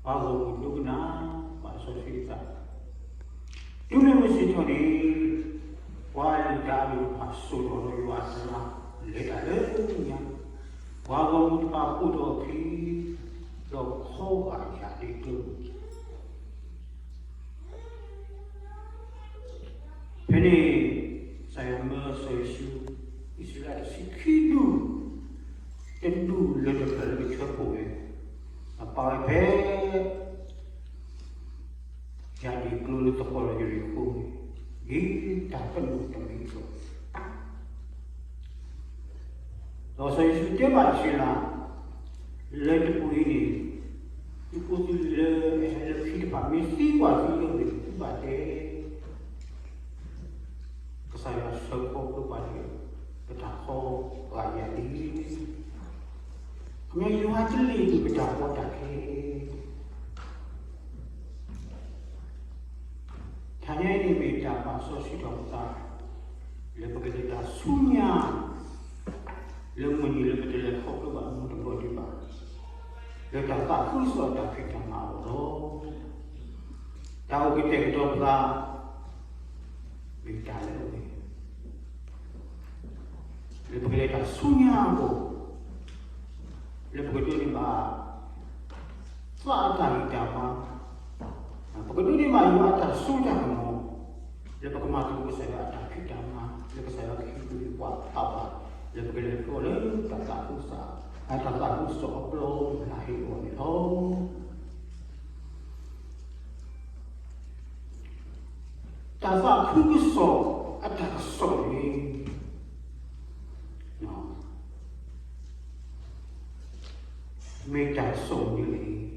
ပှၤဂီၢ်မုၢ်ဒိကနၣ်ဘၣ်စီဆှံအသး, တုၤမ့ၢ်မုၢ်ဆ့ၣ်ထီၣ်န့ၣ်, ပှၤလုၢ်တၢ်အဒိၣ်တဖၣ်စိာ်ထီၣ်ဒီးယွၤအတၢ်, လဲၤတၢ်လၢညါ, ပှၤဂီၢ်မုၢ်တဖၣ်အိၣ်ဒီးအခံ, ဒီးခီဂာ်ယၤဒ့ကျိ ဖဲန့ၣ် ကစၢ်ယွၤမၢစီၤယိၤၡူး အံၣ်စရ့လးတဆံခံဒူၣ်, တဒူၣ်လၢတဖျၢၣ်လၢကဆှၢခိၣ်ဝဲ, အပာ်ဝဲဖဲ ယၤဒ့ကျိလၢသပှၢ်လၢယရံၣ်ဃိန့ၣ်, ဒ်တၢ်ပနီၣ်တမံၤအသိး ဒီးစီၤယိၤၡူးတဲဘၣ်အံၣ်စရ့လး, လၢတပူၤအံၤန့ၣ်, သုဖိသုလံၤလၢအဟဲလၢခံတဖၣ် မ့ၢ်သံကွၢ်သုလၢမ့ၢ်သုဘၣ်တဲ, ကစၢ်ယွၤဆှၢခီဖျိပှၤလၢ ပတၢ်ခီဂာ်ယၤလံ, မ့ၢ်ယွၤတလ့ၣ်ဒံးပတၢ်ကီတၢ်ခဲ တနံၤအံၤန့ၣ်မ့ၢ်တၢ်ပာ်စီဆှံထီၣ်ပသး, လၢပကလဲၤတၢ်ဆူညါ, လၢမုၢ်နံၤလၢပတလဲၤခီဖျိဘၣ်မူတဘျီဒံးဘၣ်, လၢတၢ်သးခုကစီၣ်အတၢ်ဖံးတၢ်မၤအဂီၢ်လီၤ. တၢ်အိၣ်ကတဲာ်ကတီၤပသး မ့ၢ်တၢ်လၢအဝဲ လၢပကလဲၤတၢ်ဆူညါအဂီၢ်, လၢပကဒိးန့ၢ်ဘၣ် သးအတၢ်ဂံၢ်တၢ်ဘါ, ပကဒိးန့ၢ်ဘၣ်ယွၤအတၢ်စိတၢ်ကမီၤ, လၢပကမၤသကိးကစၢ်ယွၤအတၢ်ဖံးတၢ်မၤ, လၢကစၢ်ယွၤကဟ့ၣ်ကူၣ်ဟ့ၣ်ဖးပှၤ, လၢပကလဲၤထီၣ်လၢတၢ်သးခုကစီၣ်, တၢ်သးခုကစီၣ်အပျီလၢဟ့ၣ်အီၤန့ၣ်လီၤ. တၢ်သးခုကစီၣ်အတၢ်ကစီၣ်န့ၣ် မ့ၢ်တၢ်ကစီၣ်မနုၤလဲၣ်.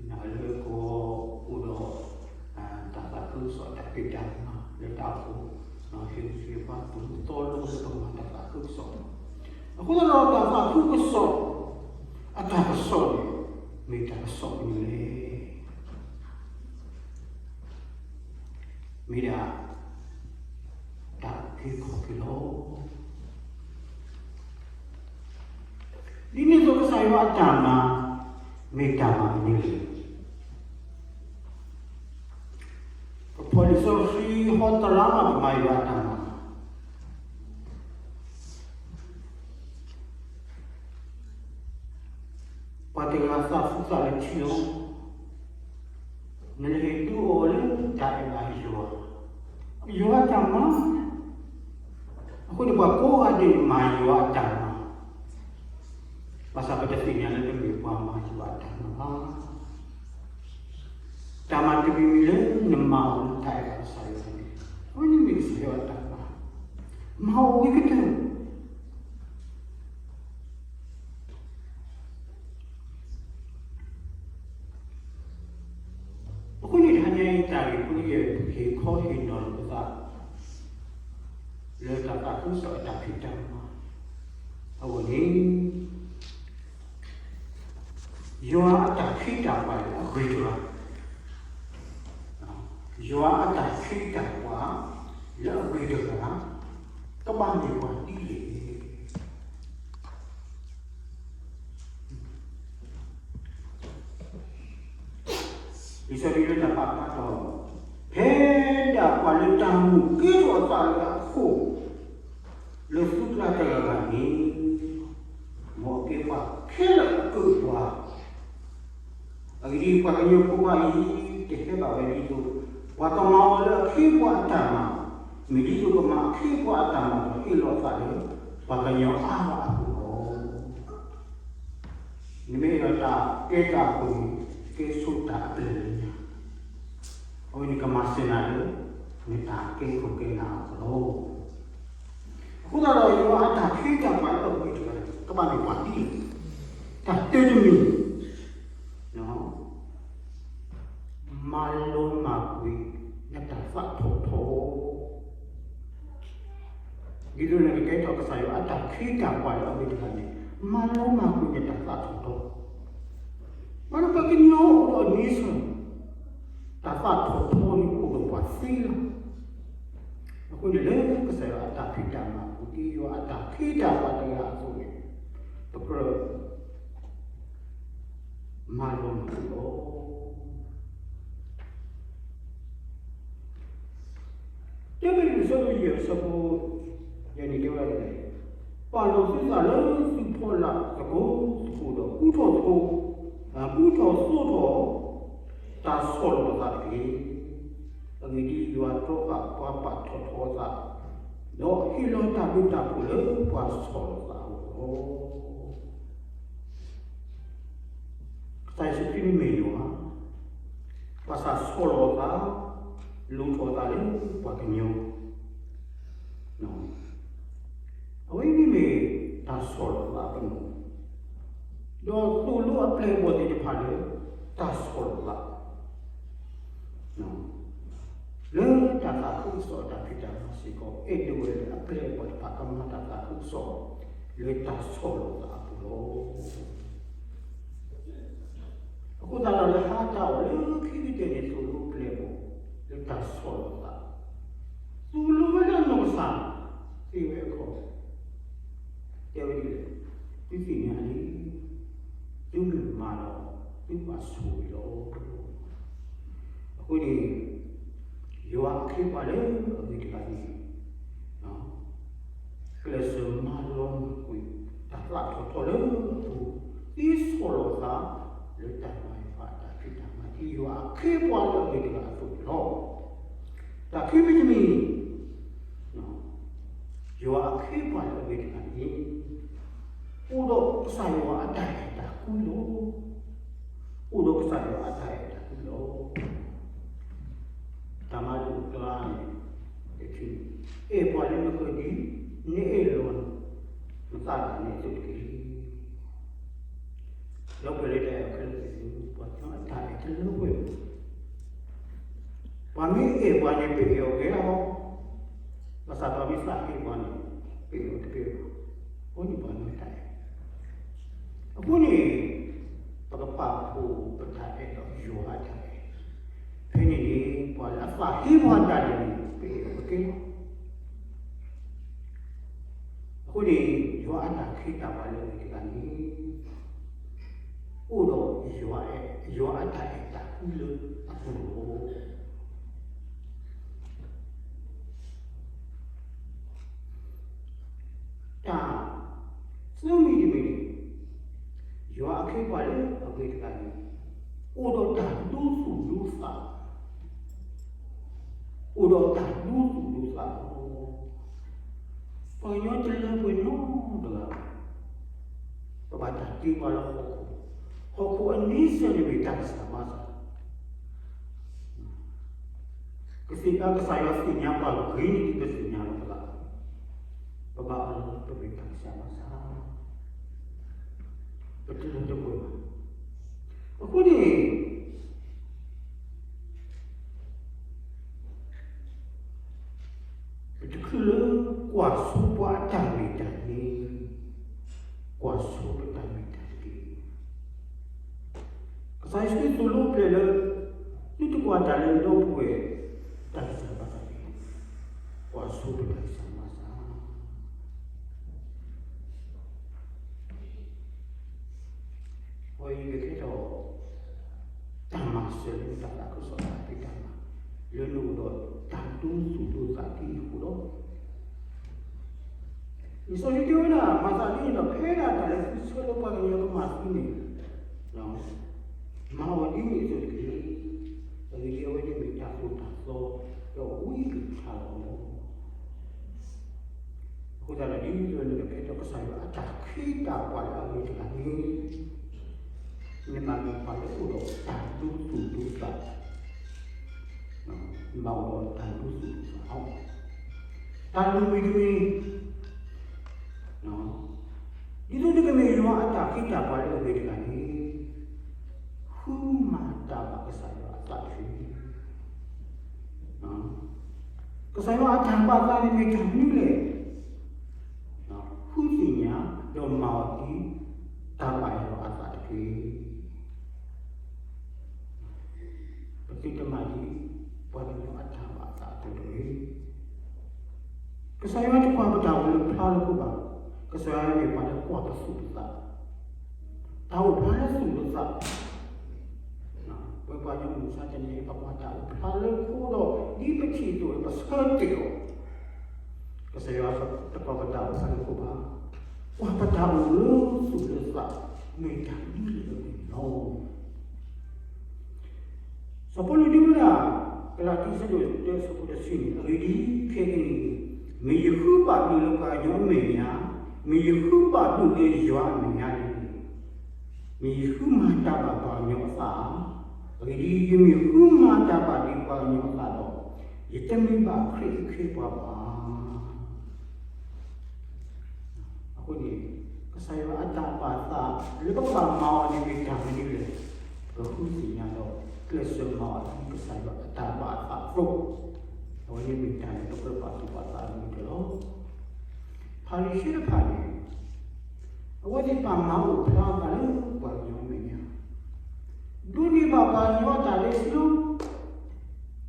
နလၢကအိၣ်ဒီး တၢ်သးခုကစီၣ်တၢ်ဖံးတၢ်မၤလၢတၢ်အိၣ်ဖှိၣ်, ဟ့ၣ်ဂံၢ်ဟ့ၣ်ဘါ ပလူၤသီလိလၢပကမၤတၢ်သးခုကစီၣ်, အဃိသတးဒီးတၢ်သးခုကစီၣ် အတၢ်ကစီၣ်န့ၣ် မ့ၢ်တၢ်ကစီၣ်မနုၤလဲၣ်. မ့ၢ်ဒၣ် တၢ်အုၣ်က့ၤခီၣ်က့ၤလီၤ. ဒ်န့ၣ်အသိးကစၢ်ယွၤအတၢ်မၤ မ့ၢ်တၢ်မၤမနုၤလဲၣ်. ပဖီၣ်လံာ်စီဆှံဟီသရၣ်မး ပမၤယွၤအတၢ်မၤ ပှၤတဂၤသးသူသးလၢထံလီၤ. နလဲၤဒုးအီၤလၢတၢ်အဲၣ်ဘၣ်ယွၤ, ယွၤအတၢ်မၤ, အဃိန့ၣ်ပှၤကိးဂၤဒဲးမၤယွၤအတၢ်မၤ, ဘၣ်ဆၣ်ပတသ့ၣ်ညါလၢပမ့ၢ်ပှၤမၤယွၤအတၢ်မၤဘၣ်. တၢ်မၤတမံၤမံၤလၢနမၤအီၤလၢတၢ်အဲၣ်ဘၣ်ကစၢ်ယွၤန့ၣ်, အဝဲန့ၣ်မ့ၢ်ကစၢ်ယွၤအတၢ်မၤ, မၤအီၤဝံၤကတၢၢ် အဃိန့ၣ် တဟါညါအံၤ တၢ်ဂ့ၢ်ဖိလၢယဟ့ၣ်ခီဟ့ၣ်နီၤလိာ်ပသး လၢတၢ်သးခုကစီၣ်အတၢ်ဖံးတၢ်မၤအဂီၢ်န့ၣ်, ယွၤအတၢ်ဖံးတၢ်မၤလၢအဂ့ၤတဂၤ, ယွၤအတၢ်ဖံးတၢ်မၤလၢအဂ့ၤတဂၤ ကဘၣ်မ့ၢ်ပှၤဒ်လဲၣ်. လံာ်စီဆှံလၢတၢ်ပာ်ဖျါထီၣ်, ဖဲဒၣ်ပှၤလၢတၢ်မူးကဲထီၣ်အသးလၢအခိၣ် လၢသုကျါတဂၤဂၤန့ၣ်, မ်အကဲပှၤခဲလၢာ်အကၢၣ်ပှၤ, အဂ့ၢ်ဒ်အံၤ, ပှၤကညီဖိခွါအံၤ တဟဲဘၣ်ဝဲဒ်သိး ပှၤကမၤအီၤလၢအခ့အပှၤအတၢ်မၤ, မ့ၢ်ဒ်သိးကမၤအခ့အပှၤအတၢ်မၤဒီး ဟ့ၣ်လီၤအသးလၢ ပှၤကညီအါဂၤအပူၤလီၤ. နမ့ၢ်အဲၣ်ဒိးတၢ်ကဲတၢ်အဃိန့ၣ်, ကဲဆိတၢ်အပျဲၢ်လၢညါ, အဝဲန့ၣ်ကမၤစၢၤနၤလၢ နတၢ်ကဲခိၣ်ကဲနၢ်အဂီၢ်လီၤ. အဃိသတးဒီး ယွၤအတၢ်ဖံးတၢ်မၤလၢအဂ့ၤတဂၤန့ၣ် ကဘၣ်မ့ၢ်ပှၤဒ်လဲၣ်. တၢ်တၢတမံၤ, မၤလိမၤကွံာ်နတၢ်သးထီၣ်ထီ, ဒ်သိးနကကဲထီၣ်ကစၢ်ယွၤအတၢ်ဖံးတၢ်မၤလၢအဂ့ၤတဂၤန့ၣ်, မၤလိမၤကွံာ်နတၢ်သးထီၣ်ထီ. ဘၣ်ဆၣ်ပှၤကညီအိၣ်ဒီးအနံၤဆၢၣ်, တၢ်သးထီၣ်ထီန့ၣ်အိၣ်ဒီးပှၤသ့လီၤ. အဃိန့ၣ်လၢကစၢ်ယွၤအတၢ်ဖံးတၢ်မၤအပူၤ ဒ်ယွၤအတၢ်ဖံးတၢ်မၤတဂၤအသိးန့ၣ်, ပကြၢး မၤလီၤမၢ်ကွံာ်လီၤ. တၢ်မ့ၢ်တၢ်ဆၢဒိၣ်ယဲၢ်အဆၢဖိ ယဲၢ်န့ၣ်တဲဝဲဒၣ်, ပာ်လီၤသုသးလၢသုဖီလာ်သကိးသကိးဒီး ကူထီၣ်သကိး, ကူထီၣ်သိးထီၣ် တၢ်ဆီၣ်လီၤသးတက့ၢ်. အဂ့ၢ်ဒ်အံၤ, ယွၤတြီဃာ်ပှၤပာ်ထီၣ်ထီအသး, ဒီးဟ့ၣ်လီၤတၢ်ဘျုးတၢ်ဖှိၣ်လၢပှၤဆီၣ်လီၤသးအဂီၢ်လီၤ. ကစၢ်ယ့ၣ်ၡူးခရံာ်မ့ၢ်ယွၤ, ဘၣ်ဆၣ်ဆီၣ်လီၤသး, လူၤထီၣ်သးလၢပှၤကညီ, အဝဲန့ၣ်မ့ၢ်တၢ်ဆီၣ်လီၤသးအပနီၣ်, ဒီးသိၣ်လိအပျဲၢ်အဘီၣ်သ့ၣ်တဖၣ်လၢတၢ်ဆီၣ်လီၤသး လၢတၢ်သးခုကစီၣ်အတၢ်ဖံးတၢ်မၤစ့ၢ်ကီး အဲၣ်ဒိးဝဲလၢအပျဲၢ်အဘီၣ်တဖၣ်ကမၤတၢ်သးခုကစီၣ် လၢတၢ်ဆီၣ်လီၤသးအပူၤလီၤ. အဃိသတးဒီး လၢဟါတၢ်အီၣ်လၢခံကတၢၢ်န့ၣ် သိၣ်လိအပျဲၢ်အဘီၣ် လၢတၢ်ဆီၣ်လီၤသး, သိၣ်လိဝဲဒၣ်နီၢ်ကစၢ်သ့ဝဲအခီၣ်, တဲဝဲဒ်လဲၣ်, သုသ့ၣ်ညါလံ, သုမ့ၢ်မၤဒီး သုဘၣ်ဆိၣ်ဂ့ၤလီၤ. အဃိန့ၣ် ယွၤအခ့အပှၤလၢအဂ့ၤတဂၤန့ၣ် ကျဲးစၢးမၤလီၤမၢ်ကွံာ် တၢ်သးထီၣ်ထီလၢအပူၤ, သ့ဆီၣ်လီၤသး လၢတၢ်မၤယွၤအတၢ်ဖံးတၢ်မၤ ဒ်ယွၤအခ့အပှၤလၢအဂ့ၤတဂၤအသိးန့ၣ်လီၤ. တၢ်ခံမံၤတမံၤ, ယွၤအခ့အပှၤလၢအဂ့ၤတဂၤန့ၣ် အိၣ်ဒီးကစၢ်ယွၤအတၢ်အဲၣ်တၢ်ကွံလီၤ. အိၣ်ဒီးကစၢ်ယွၤအတၢ်အဲၣ်တၢ်ကွံလီၤ. တၢ်မၤလိာ်အကျါန့ၣ် တထံၣ်, အဲၣ်ပှၤလၢနဃၢၤဒ် နအဲၣ်လီၤနသးဒၣ်နဲအသိးတက့ၢ်. ဒီးပှၤလၢတၢ်အဲၣ်ခဲလၢာ်သ့ၣ်တဖၣ် ပှၤကညီအတၢ်အဲၣ်တလၢပှဲၤဘၣ်. ပှၤမ့ၢ်အဲၣ်ပှၤန့ၣ် ပအဲၣ်အီၤကဲအီၤ, ဘၣ်ဆၣ်ပှၤမ့ၢ်သးဟ့ပှၤန့ၣ် ပအဲၣ်အီၤတကဲဘၣ်. အဃိန့ၣ်ပှၤမ့ၢ်တၢ်အဲၣ်, အဃိန့ၣ် ပကပာ်ဖှိၣ်ပတၢ်အဲၣ်ဒီးယွၤအတၢ်အဲၣ်, ဖဲန့ၣ်န့ၣ် ပှၤလၢအသးဟ့ပှၤဒၣ်လဲာ်န့ၣ် ပအဲၣ်အီၤကဲလီၤ. အဃိန့ၣ် ယွၤအတၢ်ခ့တၢ်ပှၤလၢအဂ့ၤတဂၤန့ၣ် အိၣ်ဒီးယွၤအဲၣ်, ယွၤအတၢ်အဲၣ်တၢ်ကွံလၢအပူၤလီၤ. တၢ်သၢမံၤတမံၤန့ၣ် ယွၤအခ့အပှၤလၢအဂ့ၤတဂၤန့ၣ် အိၣ်ဒီးတၢ်ဒိသူၣ်ဒိသး, အိၣ်ဒီးတၢ်ဒိသူၣ်ဒိသးလီၤ. ပှၤကညီတလၢပှဲၤနီတဂၤဘၣ်. ပဘၣ်တၢ်တ့ပှၤလၢဟီၣ်ခိၣ်, ဟီၣ်ခိၣ်အန့ဆၢၣ်န့ၣ်မ့ၢ်တၢ်ကစၢ်မၤစၢၤ ကသ့ၣ်ညါ, ကစၢ်ယွၤသ့ၣ်ညါပှၤဂ့ၤန့ၢ်ဒ်ပသ့ၣ်ညါလီၤသး, ပဘၣ်အၢၣ်လီၤပမ့ၢ်တၢ်ကစၢ်ဘၣ်ဆၣ်, ပတလၢတပှဲၤဘၣ်. အဃိန့ၣ် ပတချုးလၢကွၢ်ဆိပှၤအတၢ်မ့ၢ်တၢ်န့ၣ်, ကွၢ်ဆိပတၢ်မ့ၢ်တၢ်တက့ၢ်. ကစၢ်ယ့ၣ်ၡူးခရံာ်သိၣ်လိပျဲၢ်လၢ သုတကွၢ်တၢ်လၢနဒီပုၢ်ဝဲၢ် တၢ်ကစၢ်ဘၣ်သးတဂ့ၤ, ကွၢ်ဆိပတၢ်ကစၢ်မၤစၢၤ. အဝဲအံၤကကဲထီၣ် တၢ်မၤစၢၤလၢတၢ်သးခုကစီၣ်တၢ်ဖံးတၢ်မၤ လၢနအိၣ်ဒီးတၢ်ဒိသူၣ်ဒိသးဒ်အံၤအဃိလီၤ. လံာ်စီဆှံတဲဝဲဒၣ် မၤသးဒ်န့ၣ်ဒီး ဖဲဒၣ်တၢ်လၢသုဆၢလၢပှၤကညီကမၤသုန့ၣ် မၤအီၤဒ်န့ၣ်အသိးတက့ၢ်. အဂ့ၢ်ဒ်အံၤ အဝဲန့ၣ်မ့ၢ်တၢ်သိၣ်တၢ်သီ ဒီးဝံအကလုၢ်ကထါလီၤ. အဃိသတးဒီး ဒ်သိးနကကဲထီၣ်ကစၢ်ယွၤအတၢ်ခ့တၢ်ပှၤလၢအဂ့ၤတဂၤန့ၣ် နဘၣ်မ့ၢ်ပှၤလၢအိၣ်ဒီးတၢ်ဒိသူၣ်ဒိသး, နဘၣ်အိၣ်ဒီးတၢ်ဒိသူၣ်ဒိသးလီၤ. တၢ်လွံၢ်မံၤတမံၤ, ဒ်သိးနကမ့ၢ်ယွၤအတၢ်ခ့တၢ်ပှၤလၢအဂ့ၤတဂၤန့ၣ် ဃုမၤတၢ်ဘၣ်ကစၢ်ယွၤအသးတက့ၢ်. ကစၢ်ယွၤအတၢ်ဘၣ်သးန့ၣ်မ့ၢ်တၢ်မနုၤလဲၣ်. ဃုသ့ၣ်ညါ ဒီးမၤအီၤဒ်တၢ်ဘၣ်ယွၤအသးတက့ၢ်. ပသုတမၤဒ် ပှၤကညီအတၢ်ဘၣ်သးအသိးတဂ့ၤ. ကစၢ်ယွၤတကွၢ်ပတၢ်အိၣ်မူဖျါလၢခိၣ်ဘၣ်, ကစၢ်ယွၤမ့ၢ်ပှၤလၢကွၢ်ပသူၣ်ပသး, တၢ်အိၣ်ဖျါလၢသူၣ်လၢသး, ပှၤကညီမုၢ်မဆါတနံၤအံၤ ပကွၢ်တၢ်အိၣ်ဖျါလၢခိဒီး ဒ်ပထံၣ်အသိးဒီး ပဆၢတဲာ်အီၤ, ကစၢ်ယွၤတကိးပတၢ်အိၣ်ဖျါလၢခိဘၣ်. ကွၢ်ပတၢ်အိၣ်လၢသူၣ်လၢသး မ့ၢ်တၢ်ဒ်လဲၣ်အဂ့ၢ်န့ၣ်လီၤ. စီၤပီလူးဒုးဝဲဒၣ် ကလၤတံ အဆၢဒိၣ်တၢ အဆၢဖိတဆံန့ၣ်, အဂ့ၢ်ဒ်အံၤ, ခဲကနံၣ်အံၤ မ့ၢ်ယဃုဘၣ်ဒိးလၢပှၤကညီအမဲာ်ညါ, မ့ၢ်ယဃုဘၣ်ဒိးလၢယွၤအမဲာ်ညါန့ၣ်, မ့ၢ်ယဃုမၤတၢ်ဘၣ်ပှၤကညီအသးဧါ. အဂ့ၢ်ဒ်အံၤ, ယမ့ၢ်ဃုမၤတၢ်ဘၣ်ဒ်ပှၤကညီအသးဒီး, ယတမ့ၢ်ဘၣ်ခရံာ်အခ့အပှၤဘၣ်. အဃိန့ၣ် ကစၢ်ယွၤအတၢ်ဘၣ်သးလၢပကဘၣ်မၤအီၤန့ၣ် မ့ၢ်တၢ်မနုၤလဲၣ်. ပဃုသ့ၣ်ညါဒီးကျဲးစၢးမၤအီၤဒ်ကစၢ်ယွၤအတၢ်ဘၣ်သးအသိး, အဝဲန့ၣ်မ့ၢ်တၢ်လၢပကြၢးပာ်သူၣ်ပာ်သးအဂ့ၢ်တၢၢ်လီၤ. ဖၤရံၤၡဲတဖၣ်န့ၣ် အဝဲသ့ၣ်တဖၣ်မၤအိၣ်ဖျါသးလၢပှၤကညီအမဲာ်ညါ, ဒိးန့ၢ်ဘၣ်ပှၤကညီအတၢ်လဲၤဆူ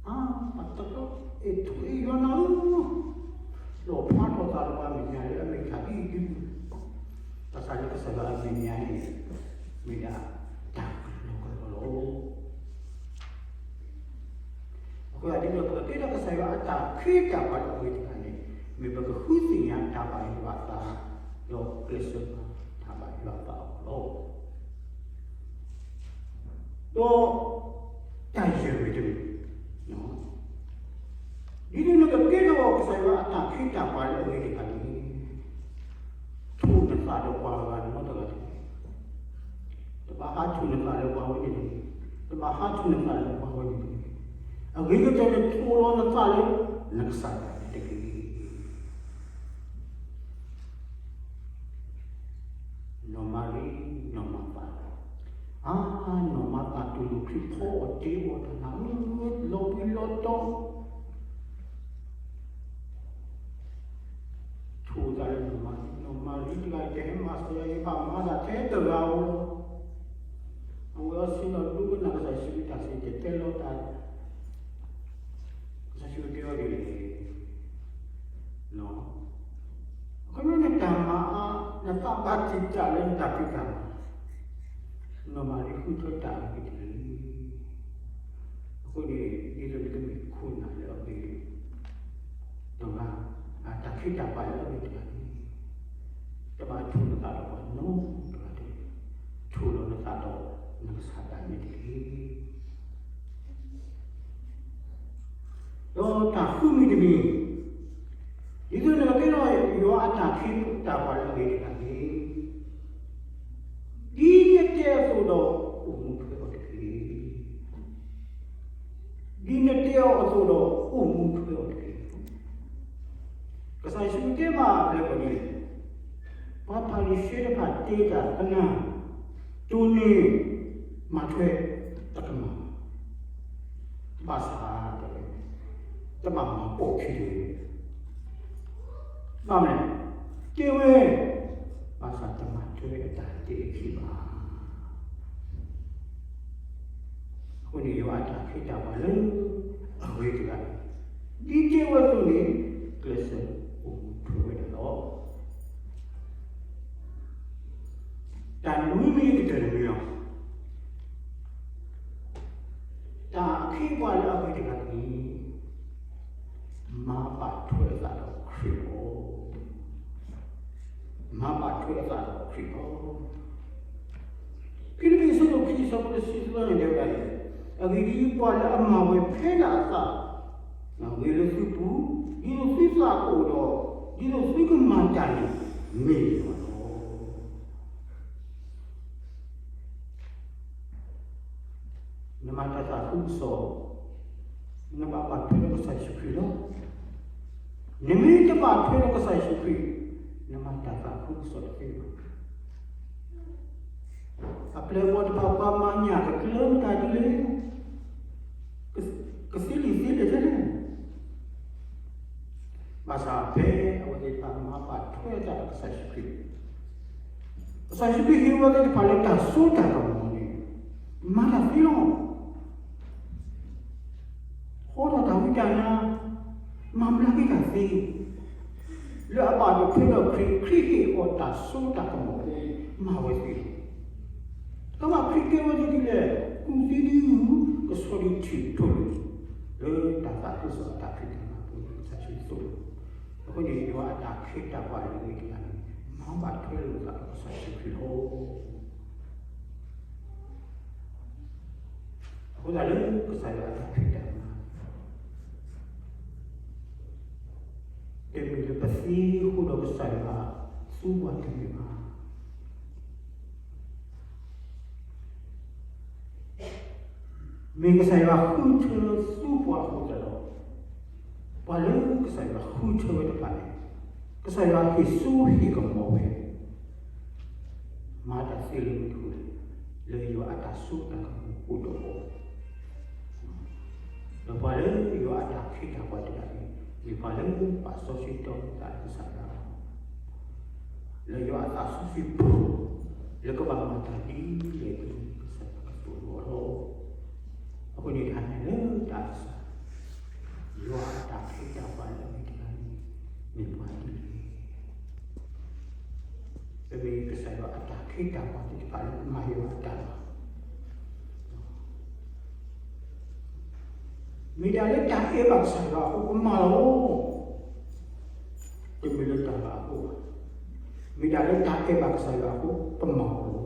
အါ, ပှၤတကီ အဲၣ်ထူအဲၣ်ယွၤနၤဧၢ, လီၣ်ဖျါထီၣ်သးလၢပှၤမဲာ်ညါလၢအမဲာ်ညါဒ်အံၤဒ်အံၤ, ဘၣ်ဆၣ်လၢကစၢ်ယွၤအမဲာ်ညါန့ၣ် မ့ၢ်ဒၣ်တၢ်ကလီကလီလီၤ. အဃိသတးဒီး ပကတဲဒီးကစၢ်ယွၤအတၢ်ခ့တၢ်ပှၤလၢအဂ့ၤတခါန့ၣ်, မ့ၢ်ပကဃုသ့ၣ်ညါတၢ်ဘၣ်ယွၤအသး, ဒီးကျဲးစၢးမၤတၢ်ဘၣ်ယွၤအသးအဂီၢ်လီၤ. ဒီးတၢ်ယဲၢ်မံၤတမံၤ, ဒ်သိးနကကဲထီၣ်ကစၢ်ယွၤအတၢ်ခ့တၢ်ပှၤလၢအဂ့ၤတခါန့ၣ်, ထိၣ်နသးဒီးပှၤဂၤနီတဂၤတဂ့ၤ. တဘၣ်ဟးထိၣ်နသးလၢပှၤဝဲန့ၣ်တဂ့ၤ. တဘၣ်ဟးထိၣ်နသးလၢပှၤဝဲန့ၣ်တဂ့ၤ. အဂ့ၤကတၢၢ်န့ၣ် ထိၣ်လီၤနသးလၢနကစၢ်ဒၣ်န့ၣ်တက့ၢ်. နီၢ်မၤရံ နီၢ်မၤသး, အါ, နီၢ်မၤသးတူၢ်လိာ်ခရံာ်ဖီအီၤတ့အီၤတၢ်နၤဧၢ, လီၤဘှံးလီၤတီၤ ထိၣ်သးလၢနီၢ်မၤရံ, နီၢ်မၤရံတဂၤအံၤတဟဲမၤစၢၤယၤ, ယဘၣ်မၤတၢ်ထဲတဂၤဧိၤလီၤ. အဝဲအီၤဆ့ၣ်နီၤဒိကနၣ်ကစၢ်ယ့ၣ်ၡူးခရံာ်တၢ်စံၣ်တဲၤတဲလီၤတၢ်, ကစၢ်ယ့ၣ်ၡူးတဲအီၤဒ်လဲၣ်, အခီပညီန့ၣ်တၢ်မၤအါ, နသးဘၣ်တံာ်တာ်လၢနတၢ်ဖံးတၢ်မၤ, နီၢ်မၤရံဃုထၢတၢ်အဂ့ၢ်တက့ၢ်. အဃိန့ၣ် ဒ်သိးနကမ့ၢ်ခိၣ်နၢ်လၢအဂ့ၤတဂၤ, အတၢ်ခ့တၢ်ပှၤလၢအဂ့ၤတဂၤန့ၣ်, တဘၣ်ထိၣ်နသးဒီးပှၤနီတဂၤတဂ့ၤ, ထိၣ်လီၤနသးဒီးနကစၢ်ဒၣ်န့ၣ်တက့ၢ်. ဒီးတၢ်ဃုမံၤတမံၤ, ဒ်သိးနကကဲထီၣ်ယွၤအတၢ်ခ့တၢ်ပှၤလၢအဂ့ၤတဂၤန့ၣ်, ဒ်နတဲအသိးဒီးအိၣ်မူထွဲအီၤတက့ၢ်. ဒ်နတဲအီၤအသိးဒီးအိၣ်မူထွဲအီၤတက့ၢ်. ကစၢ်ယ့ၣ်ၡူးတဲဘၣ်အပျဲၢ်အဘီၣ်န့ၣ်, ပှၤဖၤရံၤၡဲတဖၣ်တဲတၢ်ကနၣ်, တိၢ်န့ၢ်မၤထွဲတကမၣ်, ဘၣ်ဆၣ် တဘၣ်မၤပိာ်ခံတဂ့ၤ. ဘၣ်မနုၤလဲၣ်, တဲဝဲ, ဘၣ်ဆၣ်တမၤထွဲအတၢ်တဲအခံဘၣ်. အဃိန့ၣ် ယွၤအတၢ်ခ့တၢ်ပှၤလၢအဂ့ၤတဂၤ, ဒ်တဲဝဲအသိးန့ၣ် ကျဲးစၢးအိၣ်မူထွဲဝဲဒၣ်လီၤ. တၢ်နွံမံၤကတၢၢ်တမံၤလီၤ. တၢ်အခ့အပှၤလၢအဂ့ၤတဂၤန့ၣ် မၤဘၣ်ထွဲအသးဒီးခရံာ်လီၤ. မၤဘၣ်ထွဲအသးဒီးခရံာ်လီၤ. ဖံလံးပံၤအဆၢဒိၣ်ခံအဆၢဖိတဆံသၢန့ၣ်တဲဝဲဒၣ်, အဂ့ၢ်ဒ်အံၤ, ပှၤလၢအမၤဝဲဖဲဒၣ်အသး မၤဝဲလၢသုပူၤ, ဒ်သိးသုသးကအိၣ်ဒီး, ဒ်သိးသုကမၤတၢ်န့ၣ် မ့ၢ်ယွၤလီၤ. နမၤတၢ်သးခုကစီၣ်, နဘၣ်ဘၣ်ထွဲဒီးကစၢ်ယ့ၣ်ၡူးခရံာ်လီၤ. နမ့ၢ်တဘၣ်ထွဲဒီးကစၢ်ယ့ၣ်ၡူးခရံာ်, နမၤတၢ်သးခုကစီၣ်တသ့ဘၣ်. အပျဲၢ်အဘီၣ်တဖၣ် ပှၤမၤညၣ်ကကျၢၤမတၤဒ်လဲၣ်, ကသ့လံာ်သ့လဲၢ်ထဲလဲၣ်. ဘၣ်ဆၣ်ဖဲအဝဲသ့ၣ်တဖၣ်မၤဘၣ်ထွဲအသးဒီးကစၢ်ယ့ၣ်ၡူးခရံာ်, ကစၢ်ယ့ၣ်ၡူးခရံာ်ဟ့ၣ်ဝဲသ့ၣ်တဖၣ်လၢတၢ်စိတၢ်ကမီၤန့ၣ်, မၤတၢ်သ့လီၤ. ဟီထီၣ်တၢ်ဝံတၢ်နါ, မၤဘျါက့ၤတၢ်သ့, လၢအဘၣ်ဒိးထွဲဒီးခရံာ်, ခရံာ်ဟ့ၣ်အီၤတၢ်စိတၢ်ကမီၤအဃိ, မၤဝဲသ့လီၤ. တဘၣ်ခရံာ်ကဲဝဲဒ်လဲၣ် ကူၣ်သံဒု ကဆီဒံးထံၣ်ထိၣ်လၢ လၢတၢ်သးခုကစီၣ်အတၢ်ဖံးတၢ်မၤအပူၤ ကစၢ်ယ့ၣ်ၡူးသိၣ်လိ အဃိန့ၣ် ယွၤအတၢ်ခ့တၢ်ပှၤလၢအဂ့ၤတဂၤန့ၣ် မၤဘၣ်ထွဲလိာ်သးဒီးကစၢ်ယ့ၣ်ၡူးခရံာ်လီၤ. အဃိသတးလၢကစၢ်ယွၤအတၢ်ဖံးတၢ်မၤ တမ့ၢ်လၢပသ့အဃိဒီးကစၢ်ယွၤသူပှၤတမ့ၢ်ဘၣ်. မ့ၢ်ကစၢ်ယွၤဃုထၢသူပှၤအဃိသတးဒီး ပှၤလၢကစၢ်ယွၤဃုထၢဝဲတဖၣ်န့ၣ် ကစၢ်ယွၤဟ့ၣ်စိဟ့ၣ်ကမီၤဝဲ မၤတၢ်သ့လၢမနုၤအဃိလဲၣ်, လၢယွၤအတၢ်စိတၢ်ကမီၤအိၣ်ဒီးအီၤ, ဒီးပှၤလၢယွၤအတၢ်ခ့တၢ်ပှၤတဂၤန့ၣ် မ့ၢ်ပှၤလၢပာ်စီဆှံတီပသးလၢကစၢ်ယွၤ လၢယွၤအသးစီဆှံပူၤ လၢကဘၣ်မၤတၢ်ဒ်လဲၣ်ဒ်လဲၣ် ကစၢ်ယွၤကသိၣ်လိအီၤလီၤ. အဃိန့ၣ်တဟါညါလၢတၢ်ကစီၣ် ယွၤအတၢ်ခ့တၢ်ပှၤလၢအဂ့ၤတဂၤန့ၣ် မ့ၢ်ပှၤဒ်လဲၣ်. ပမ့ၢ်ကစၢ်ယွၤအတၢ်ခ့တၢ်ပှၤသ့ၣ်တဖၣ်လၢကမၤယွၤအတၢ်လီၤ. မ့ၢ်ဒၣ်လၢတၢ်အဲၣ်ဘၣ်ကစၢ်ယွၤအဃိ ပမၤလီၤ. တမ့ၢ်လၢတၢ်ဘၣ်အဃိဘၣ်. မ့ၢ်ဒၣ်လၢတၢ်အဲၣ်ဘၣ်ကစၢ်ယွၤအဃိ ပမၤလီၤ.